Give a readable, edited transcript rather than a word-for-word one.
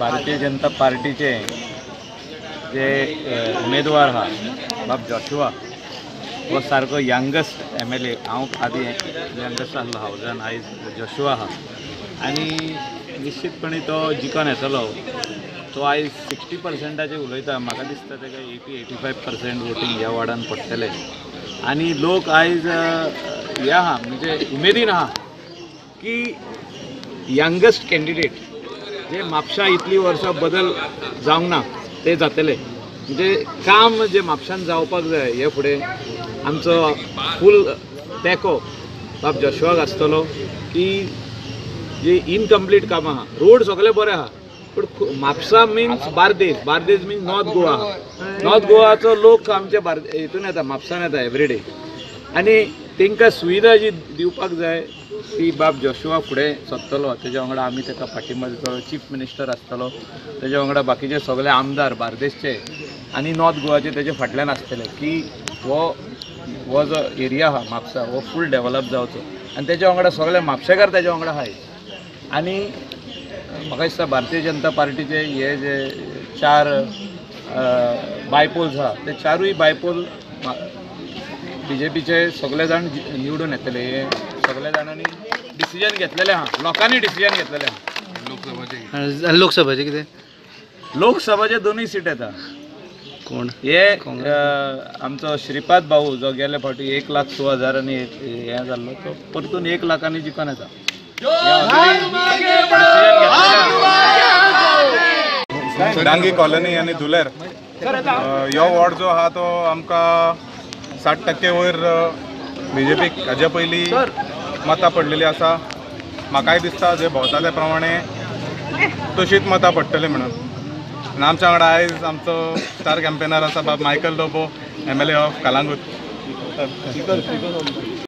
भारतीय जनता पार्टीचे जे उमेदवार आहा बाब जॉशुआ हो सारको यंगस्ट MLA. हांव आदी यंगस्ट आसलो हावजान, आयज जॉशुआ आहा आनी निश्चितपणे तो जिखून येतलो. तो आयज 60%चेर उलयता. म्हाका दिसता ताका 80-85% वोटींग ह्या वार्डान पडटलें आनी लोक आयज हे आहा, म्हणजे उमेदीन आहा की यंगस्ट कॅन्डिडेट जे म्हापशा इतली वर्सां बदल जावंक ना ते जातले. म्हणजे काम जे म्हापशान जावपाक जाय हे फुडें आमचो फूल तेंको बाब जॉशुआक आसतलो की जे इनकम्प्लीट कामां आहा, रोड सगळे बरे आहा पूण Mapusa means Bardez, Bardez means North Goa. North गोवाचो लोक आमच्या हितून येता, म्हापसान येता एवरीडे आनी तांकां सुविधा जी दिवपाक जाय ती बाब जॉशुआ फुडें सरतलो. तेज्या वांगडा आमी ताका पाठिंबा दितलो. चीफ मिनिस्टर आसतलो, तेज्या वांगडा बाकीचे सगळे आमदार बार्देसचे आनी नॉर्थ गोवाचे तेजे फाटल्यान आसतले की हो हो जो एरिया आहा म्हापसा हो फूल डेवलप जावचो आनी तेज्या वांगडा सगळे म्हापशेकार तेज्या वांगडा आहाय. आनी म्हाका दिसता भारतीय जनता पार्टीचे हे जे 4 बायपोल्स आहा ते 4ूय बायपोल बीजेपीचे सगळे जाण निवडून येतले. हे सगळे जाणांनी डिसिजन घेतलेले आहा, लोकांनी डिसिजन घेतलेले आहा. लोकसभाचे कितें? लोकसभाचे 2 सीट येता. कोण हे आमचो श्रीपाद भाऊ जो गेले फावटी 1,06,000 हे जाल्लो तो परतून 1 लाखांनी जिखून येता. डांगी कॉलनी आनी धुलेर ह्यो वॉर्ड जो आहा तो आमकां 60% वयर बीजेपीक हाजे पयलीं मतां पडलेली आसा. म्हाकाय दिसता जे भोंवता त्या प्रमाणे तशीच मतां पडटली म्हणून. आनी आमच्या वांगडा आयज आमचो स्टार कॅम्पेनर आसा बाब Michael Lobo, MLA of Calangute.